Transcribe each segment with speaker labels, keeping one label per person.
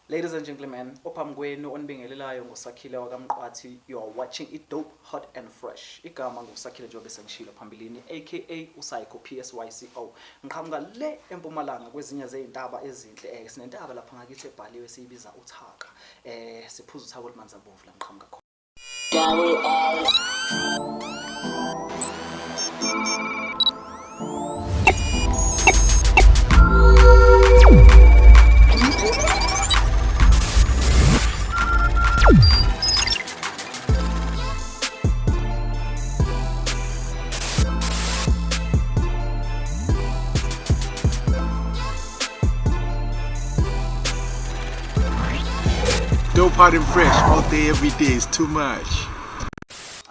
Speaker 1: Ladies and gentlemen, ophambi kwenu onibingelelayo nguSakhile wakaMqwathi. You are watching it Dope, Hot and Fresh. Igama nguSakhile njengoba sengishilo phambilini, aka uPsycho PSYCO. Ngiqhamuka le eMpumalanga kwezinye zezintaba ezinhle. Sinentaba lapha ngakithi ebhaliwe siyibiza uThaka. Siphuza uthaka olumanzi abomvu la ngiqhamuka khona.
Speaker 2: Double L.
Speaker 3: Dope, hot and fresh all day, every day is too much.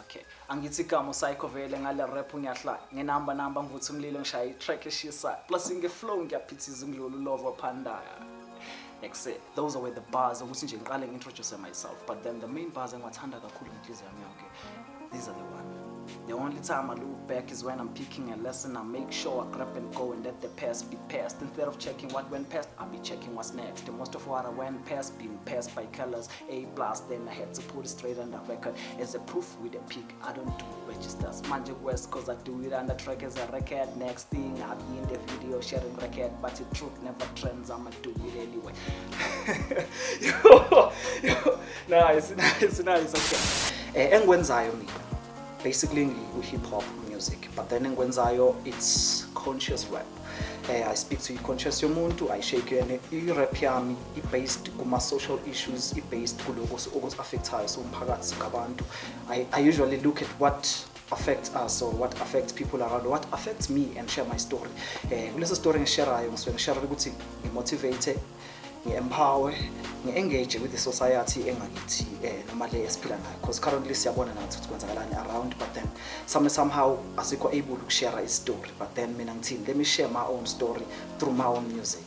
Speaker 1: Okay. Angithi igama uPsycho vele ngale rap ngiyahlala. Ngenamba namba ngivutha umlilo ngishaya i-track eshisayo. Plus nge-flow ngiyaphithiza ngidlula ulovo phandaya. Ekse, those were the bars ukuthi nje ngiqale ngi-introduce myself, but then the main bars engiwathanda kakhulu ngenhliziyo yami yonke, these are the one. The only time I look back is when I'm picking a lesson. I make sure I grab and go and let the past be past. Instead of checking what went past, I'll be checking what's next. The most of what I went past been passed by colors A plus. Then I had to put it straight on the record as a proof with a pick. I don't do registers. Manje West, 'cause I do it on the track as a record. Next thing I'll be in the video sharing record. But the truth never trends. I'ma do it anyway. Yo, yo, nice, nice, nice. Okay. Engikwenzayo mina basically ngiku-hip hop music, but then engikwenzayo, it's conscious rap. I speak to i-conscious yomuntu, I shake and i-rap yami i-based kuma-social issues, i-based kuloko okusi-affectayo siwumphakathi singabantu. I usually look at what affects us or what affects people around, what affects me, and share my story. Kuleso story ngisharayo ngisuke ngishare ukuthi ngimotivate, ngi-empower, ngi-engage with the society engakithi noma le esiphila nayo, because currently siyabona nathi ukuthi kwenzakalani around, but then somehow asikho able ukushare i-story. But then mina ngithini? Let me share my own story through my own music,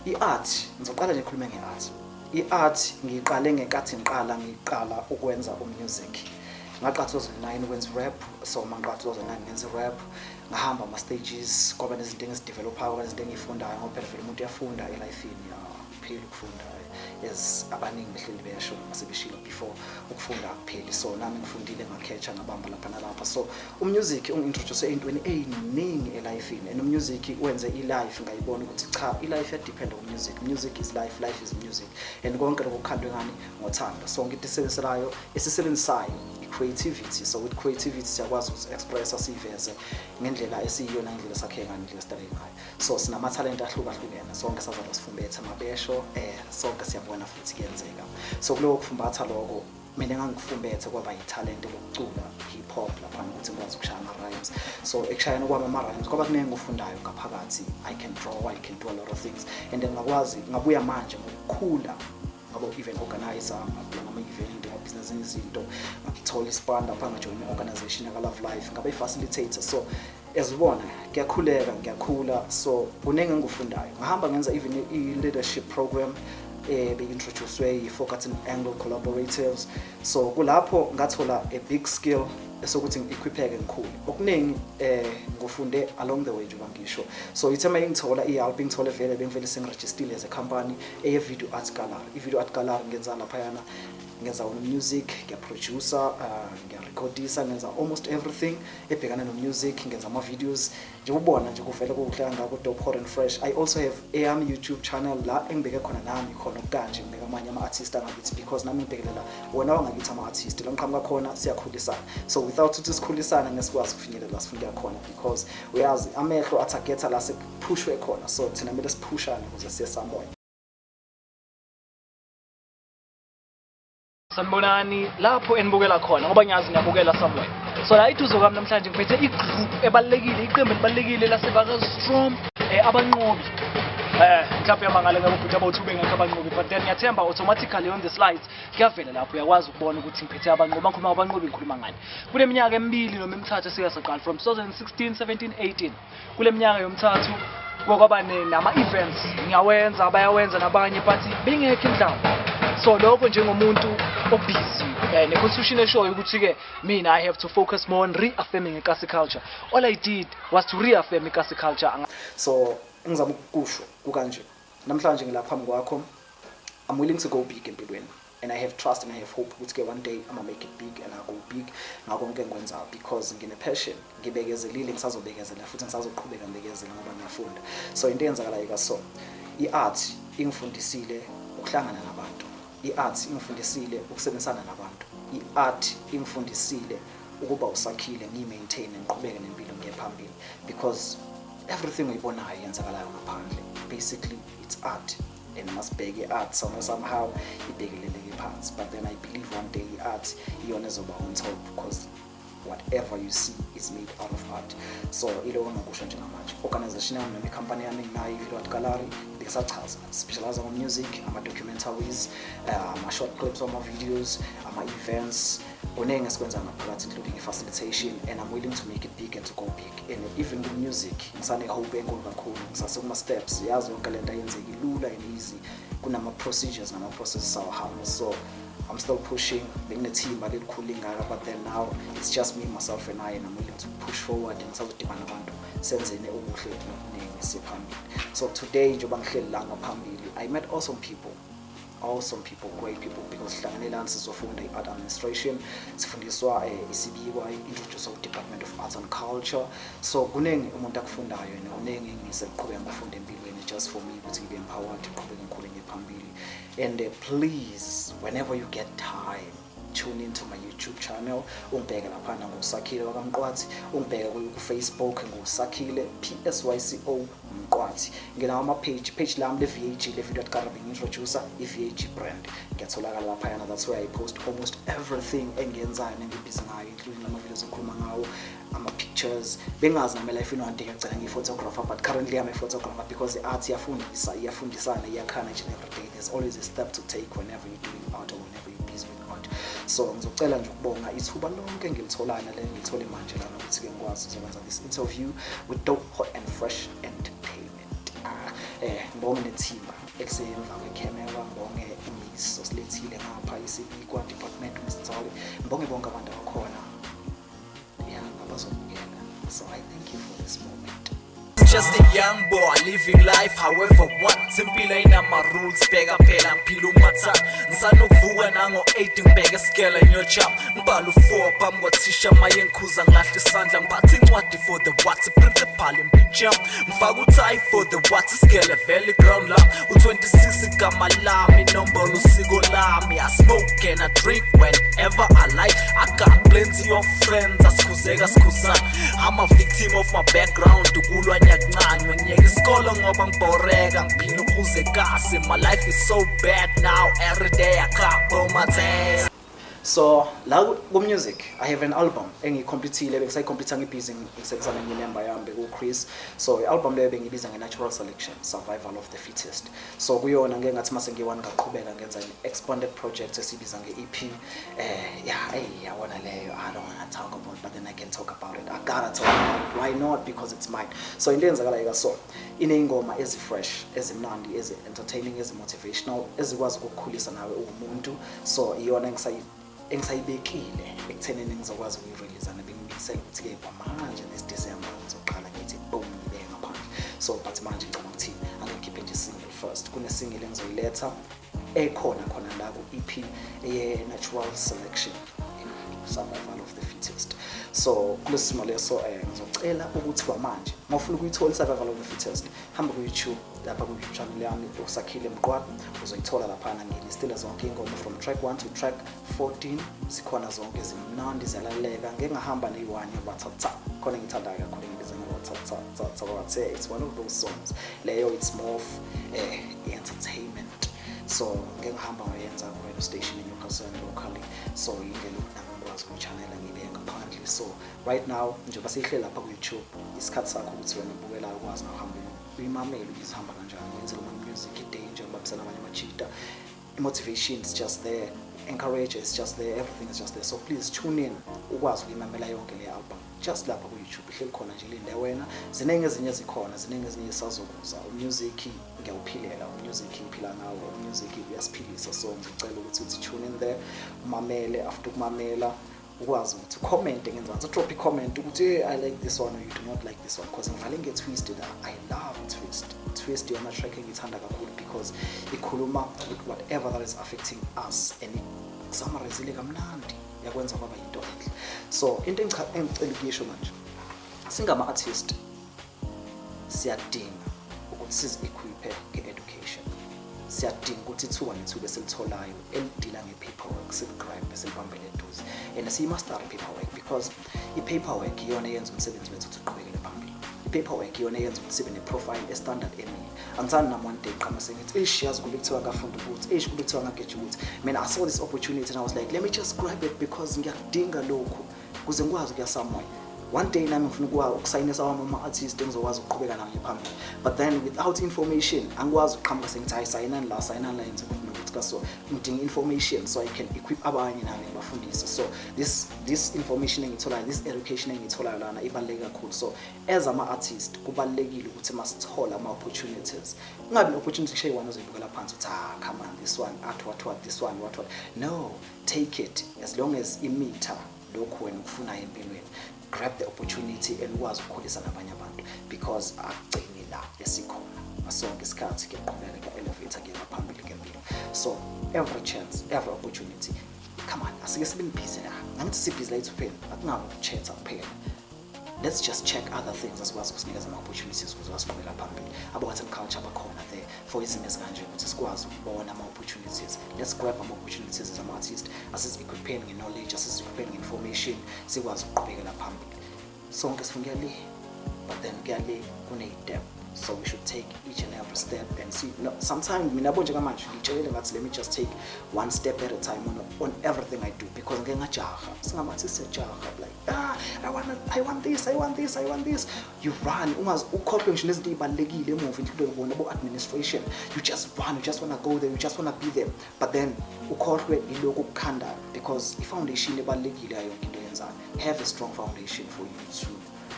Speaker 1: i-art. Ngizoqala nje ngikhulume nge-art. I-art ngiyiqale ngenkathi ngiqala ukwenza umusic. Ngaqala 2009 ukwenza i-rap. So uma ngiqala 2009 ngenza i-rap, ngahamba ama-stages, kwaba nezinto engizidevelophayo, kwaba nezinto engiyifundayo, ngoba phela vele umuntu uyafunda elifini, akupheli ukufunda, as abaningi behleli besho noma sebeshilo before, ukufunda akupheli. So nami ngifundile, ngakhetha, ngabamba lapha nalapha. So umusic ungi-introduce ey'ntweni ey'ningi elifini, and umusic wenze i-life ngayibona ukuthi cha, i-life iyadependa ku-music. Music is life, life is music, and konke lokho kukhandwe ngani? Ngothando. So into esebenziselayo, esisebenzisayo i-creativity. So with creativity siyakwazi ukuzi-expressa, siyiveze ngendlela esiyiyona, ngendlela esakhe ngayo, ngendlela esidaleke ngayo. So sinamathalente ahlukahlukene, sonke sazalwa sifumbethe mabesho, sonke siyabona futhi kuyenzeka. So kuloko kufumbatha lokho mina engangifumbethe kwaba yithalente lokucula hip hop laphana, ukuthi ngikwazi ukushaya ama-rhymes. So ekushayeni kwami ama-rhymes kwaba kuningi engufundayo ngaphakathi. I can draw, I can do a lot of things, and then ngakwazi ngabuya manje ngokukhula ngabo event organizer, ngaplana ama-event, ngabhizinesi ezinye izinto, ngithola ispan lapha, ngajoyina i-organization yaka-Love Life, ngabe i-facilitator. So as ubona kuyakhuleka, ngiyakhula, so kuningi engikufundayo. Ngahamba ngenza even i-leadership program be-introducwe yi-Forgotten Angle Collaboratives. So kulapho ngathola a big skill esokuthi ngi-equipheke, ngikhule. Okuningi ngufunde along the way njengoba ngisho. So ithe uma ingithola i-help, ingithole vele bengivele sengirejistile as a company eye-video art gallery. I-video art gallery ngenza laphayana, ngenza music, ngiyaproducer, ngiyarekhodisa, ngenza almost everything ebhekana no-music, ngenza ama-videos njengoba ubona nje kuvele kukuhle kangako, Dope, Hot and Fresh. I also have eyami YouTube channel la engibeke khona nami khona okukanje, ngibeka amanye ama-artist angakithi, because nami ngibhekelela wona wangakithi ama-artist la ngiqhamuka khona. Siyakhulisana, so without ukuthi sikhulisane ngeke sikwazi ukufinyelela la sifuna ukuya khona, because uyazi amehlo athagetha la sekuphushwe khona. So thina kumele siphushane ukuze siye somewhere.
Speaker 4: Sanibonani lapho enibukela khona, ngoba ngiyazi niyabukela somewhere. So la iduze kwami namhlanje ngiphethe igroup ebalulekile, iqembu elibalulekile laseVakkerstroom, Abanqobi. Mhlawumbe uyamangala ngeke ubhuti abawu-two bengekho Abanqobi, but then ngiyathemba automatically on the slides kuyavela lapho, uyakwazi ukubona ukuthi ngiphethe Abanqobi. Mangikhuluma Abanqobi ngikhuluma ngani? Kule minyaka emibili noma emithathu esike saqala, from 2016, 17, 18, kule minyaka yomthathu kwaba nama-events ngiyawenza, bayawenza nabanye, but bengekho indlala. So lokho njengomuntu obusy ne-constitution eshoyo ukuthi-ke mina I have to focus more on reaffirming ikasi culture, all I did was to reaffirm ikasi culture.
Speaker 1: So engizama ukukusho kukanje, namhlanje ngilapha phambi kwakho. I'm willing to go big empilweni and I have trust and I have hope ukuthi ke one day I'ma make it big and I go big ngakho konke engikwenzayo because ngine-passion. Ngibekezelile, ngisazobekezela futhi ngisazoqhubeka ngibekezela ngoba ngiyafunda. So into eyenzakalayo ka-so i-art ingifundisile ukuhlangana nabantu, i-art ingifundisile ukusebenzisana nabantu, i-art ingifundisile ukuba usakhile, ngiyi-maintain, ngiqhubeke nempilo, ngiye phambili, because everything oyibonayo yenzakalayo ngaphandle, basically it's art. And masibheke i-art somehow ibhekeleleke phansi, but then I believe one day i-art iyona ezoba on top because whatever you see is made out of art. So iloko engingakusho njengamanje. Organization yami noma ikhampani yami enginayo, i-Video Art Gallery, bengisachaza, specialize ngo-music, ama-documentaries, ama-short clips, ama-videos, ama-events, kuningi esikwenza ngaphakathi, including i-facilitation. And I'm willing to make it big and to go big. And even ku-music ngisane-hope enkulu kakhulu, ngisase-kuma-steps. Yazi yonke lento ayenzeki lula and easy, kunama-procedures nama-processes awahamba. So I'm still pushing. Benginethimba lelikhulu lingaka, but then now it's just me, myself and I, and I'm willing to push forward and ngisazodibana nabantu, senzene okuhle nokuningi, siye phambili. So today, njengoba ngihleli la ngaphambili, I met awesome people, awesome people, great people, because sihlangane lana sizofunda i-art administration, sifundiswa isibikwa, introduce ku-Department of Arts and Culture. So kuningi umuntu akufundayo and kuningi engiseqhubeka ngikufunda empilweni, just for me ukuthi ngibe empowered, ngiqhubeke ngikhule, ngiye phambili. And please, whenever you get time, tune into my YouTube channel, ungibheke laphana nguSakhile wakaMqwathi, ungibheke ku-Facebook nguSakhile Psyco Mqwathi. Nginawo ama-page, page lami le-VAG, le-Video Art Gallery, ngi-introducer i-VAG brand, ngiyatholakala laphayana. That's where I post almost everything engiyenzayo nengibhizi ngayo, including ama-videos engikhuluma ngawo, ama-pictures. Bengazi nami life one day ngiyagcina ngiyi-photographer, but currently I'm a photographer because i-art iyafundisa, iyafundisana, iyakhana each and every day. There's always a step to take whenever you're doing art or whenever you're busy with art. So ngizocela nje ukubonga ithuba lonke engilitholayo nale ngilithole manje lana ukuthi-ke ngikwazi ukuzokwenza this interview with Dope Hot and Fresh Entertainment. Ngibonge nethimba elisemva kwekhamera, ngibonge umiss osilethile ngapha, isibikwa department, uMiss Nzali, ngibonge bonke abantu abakhona ya abazobukela. So I thank you for this moment.
Speaker 5: Just a young boy living life however what. Impilo inama-rules, bheka phela ngiphila umathanda. Ngisanokuvuka nango-8, ngibheke esigele ngiyochap, ngibhala u-4 phambi kwathisha, maye ngikhuza ngilahle isandla, ngiphatha incwadi for the what, principal impintsham, ngifaka uthayi for the what, isigele vele ground lam, u-26 igama lami, inombolo usiko lami. I smoke and I drink whenever I like. I got plenty of friends, asikhuzeka sikhuzana. I'm a victim of my background, ukulwa nyakuncanywa, ngiyeka isikolo ngoba ngibhoreka, ngiphila ukhuzekasi. My life is so bad now, every day I cop on my test.
Speaker 1: So la ku-music I have an album engiyicompletile, bengisayicompletha, ngibhizi ngisebenzisana nenye yami, bekuwu-Chris. So i-album leyo bengiyibiza nge-Natural Selection, Survival of the Fittest. So kuyona ngeke ngathi mase ngiyi-one ngaqhubeka ngenza an-expanded project esiyibiza nge-EP. Yeah, hey, yabona leyo I don't wanna talk about, but then I can talk about it. I gotta talk about it, why not? Because it's mine. So into eyenzakalayo ka-so iney'ngoma ezi-fresh, ezimnandi, ezi-entertaining, ezi-motivational, ezikwazi ukukukhulisa nawe uwumuntu. So iyona engisayibekile ekuthenini ngizokwazi ukuyireleasa, nebengibisela ukuthi-ke kwamanje this December ngizoqala ngithi boom, ngibeke ngaphandle. So but manje ngicabanga ukuthi angikhiphe nje single first. Kune-single engizoyiletha ekhona khona la ku-EP ye-Natural Selection, Survival of the Fittest. So kulesi simo leso, ngizocela ukuthi kwamanje uma ufuna ukuyithola i-Survival of the Fittest, hamba ku-YouTube, lapha ku-YouTube channel yami, uSakhile Mqwathi, uzoyithola laphana. Ngilistile zonke iy'ngoma from track 1 to track 14, zikhona zonke, zimnandi, ziyalaleleka. Ngeke ngahamba neyi-one yabathatha khona engiyithandayo kakhulu, engibiza ngobathatha. It's one of those songs leyo, it's more of entertainment. So ngeke ngihamba ngayenza ku-radio station eNewcastle locally, so indlela ukuthi nami ngikwazi ukuyichanela, ngibeke ngaphandle. So right now, njengoba siyihleli lapha ku-YouTube, isikhathi sakho ukuthi wena ubukelayo ukwazi nawe uhambe uyimamele ukuthi ihamba kanjani, wenzele uma-music i-danger, ngibambisana namanye amajita. I-motivation is just there, encourage is just there, everything is just there. So please tune in, ukwazi ukuyimamela yonke le album just lapha ku-YouTube, ihleli khona nje, ilinde wena. Ziningi ezinye ezikhona, ziningi ezinye ezisazokuza. Umusic ngiyawuphilela, umusic ngiphila ngawo, umusic uyasiphilisa. So ngizocela ukuthi uthi tune in there, umamele. After ukumamela, ukwazi ukuthi ucommente ngenzansi, drop i-comment ukuthi, "Hey, I like this one," or "You do not like this one," because ngivale nge-twist la. I love twist. Twist iyona track engiyithanda kakhulu because ikhuluma with whatever that is affecting us and summarizile kamnandi, yakwenza kwaba yinto enhle. So into engicela ukuyisho manje, singama-artist siyadinga ukuthi sizi-equiphe nge-education. Siyadinga ukuthi ithuba nethuba esilitholayo elidila nge-paperwork siligrabhe, silibambele eduze and siyi-master i-paperwork, because i-paperwork iyona eyenza umsebenzi wethu ukuthi uqhubekele phambili. I-paperwork iyona eyenza ukuthi sibe ne-profile e-standard emile. Angithandi nami one day qhamuka sengithi, "Eish, yazi kube kuthiwa ngafunda ukuthi, eish, kube kuthiwa ngageja ukuthi." Mina, I saw this opportunity and I was like, "Let me just grab it," because ngiyakudinga lokhu kuze ngikwazi ukuya somewhere one day. Nami ngifuna ukusayinisa wami ama-artist engizokwazi ukuqhubeka nawo phambili, but then without information angikwazi ukuqhamuka sengithi, "Hayi, sayinani la, sayinani la, yenze ukuthi nokuthi." Kaso ngidinga information so I can equip abanye nami ngibafundise. So this information engiyitholayo, this education engiyitholayo lana ibaluleke kakhulu. So as ama-artist kubalulekile ukuthi masithola ama-opportunities, kungabi ne-opportunity kushaye one ozoyibukela phansi uthi, "Ah, come on, this one, at what what, this one, what what." No, take it as long as imitha lokhu wena ukufunayo empilweni. Grab the opportunity and ukwazi ukukhulisa nabanye abantu, because akugcini la esikhona. Ngasonke isikhathi kuyaqhubeka, kuya-elevate, kuya phambili ngempilo. So every chance, every opportunity, come on, asike sibe busy la. Angithi sibhizi la ethupheni? Akungabi ukuchatha kuphela. Let's just check other things esikwazi ukusinikeza ama-opportunities ukuze siqhubeka phambili. Abo-art and culture bakhona there for izimo ezikanje, ukuthi sikwazi ukubona ama-opportunities. Let's grab ama-opportunities as ama-artist. Asizi-equipheni nge-knowledge, asizi-equipheni nge-information, sikwazi ukuqhubekela phambili. Sonke sifuna ukuya le, but then kuya le kune-step, so we should take each and every step and see. No, sometimes mina yabo njengamanje ngitshelele ngathi, let me just take one step at a time on everything I do, because ngike ngajaha. Singamathi siyajaha, like, "Ah, I want this, I want this, I want this." You run ungazi ukhohlwe ngisho nezinto ey'balulekile emuva, into yobona bo-administration. You just run, you just wanna go there, you just wanna be there, but then ukhohlwe ilokhu okukhandayo, because i-foundation ebalulekile yayo yonke into oyenzayo. Have a strong foundation for you to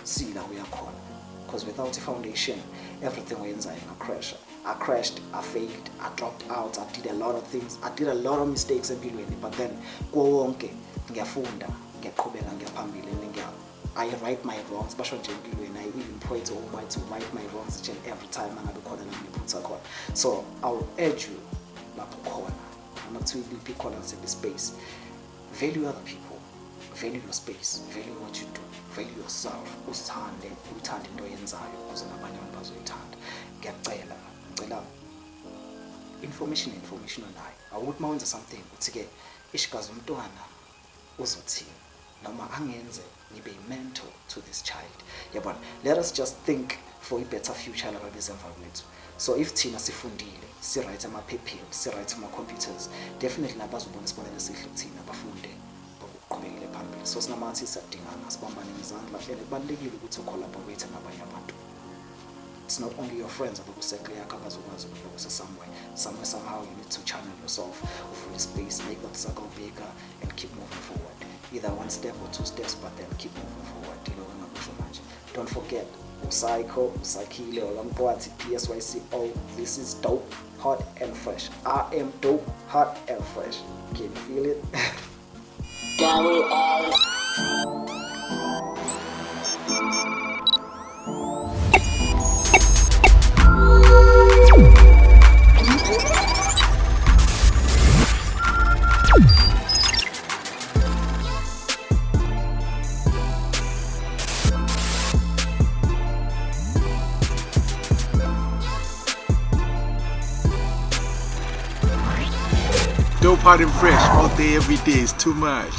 Speaker 1: see la uyakhona, because without a foundation everything oyenzayo ingacrasha. I crashed, I failed, I dropped out, I did a lot of things, I did a lot of mistakes empilweni, but then kuwo wonke ngiyafunda, ngiyaqhubeka, ngiyaphambili and I right my wrongs. Basho nje empilweni, I even pray to Almighty to right my wrongs each and every time angabe khona la nginephutha khona. So I will urge you, lapho khona noma kuthiwa iliphi ikhona kusiphi space, value other people, value your space, value what you do, value yourself. Usithande, uyithande into oyenzayo ukuze nabanye abantu bazoyithanda. Ngiyacela, ngicela information, information onayo, awukuthi uma wenza something uthi-ke ishikazi umntwana uzothini noma angenze ngibe i-mentor to this child, yabona. Let us just think for i-better future lababeza emva kwethu. So if thina sifundile, si-right emaphepheni, si-right ama-computers, definitely nabazobona isibonelo esihle kuthina, bafunde, ukuqhubekele phambili. So singamathi siyadingana, sibambane ngezandla and kubalulekile ukuthi ucollaborate nabanye abantu. It's not only your friends abaku-circle yakho abazokwazi ukubhekisa somewhere. Somewhere, somehow you need to channel yourself, uvule space, make that circle bigger and keep moving forward, either one step or two steps, but then keep moving forward. Yiloko engakusho manje. Don't forget, uPsycho, uSakhile wakaMqwathi, PSYCO. This is Dope, Hot and Fresh. I am dope, hot and fresh. Can you feel it?
Speaker 2: Double R.
Speaker 3: Dope, hot and fresh all day, every day is too much.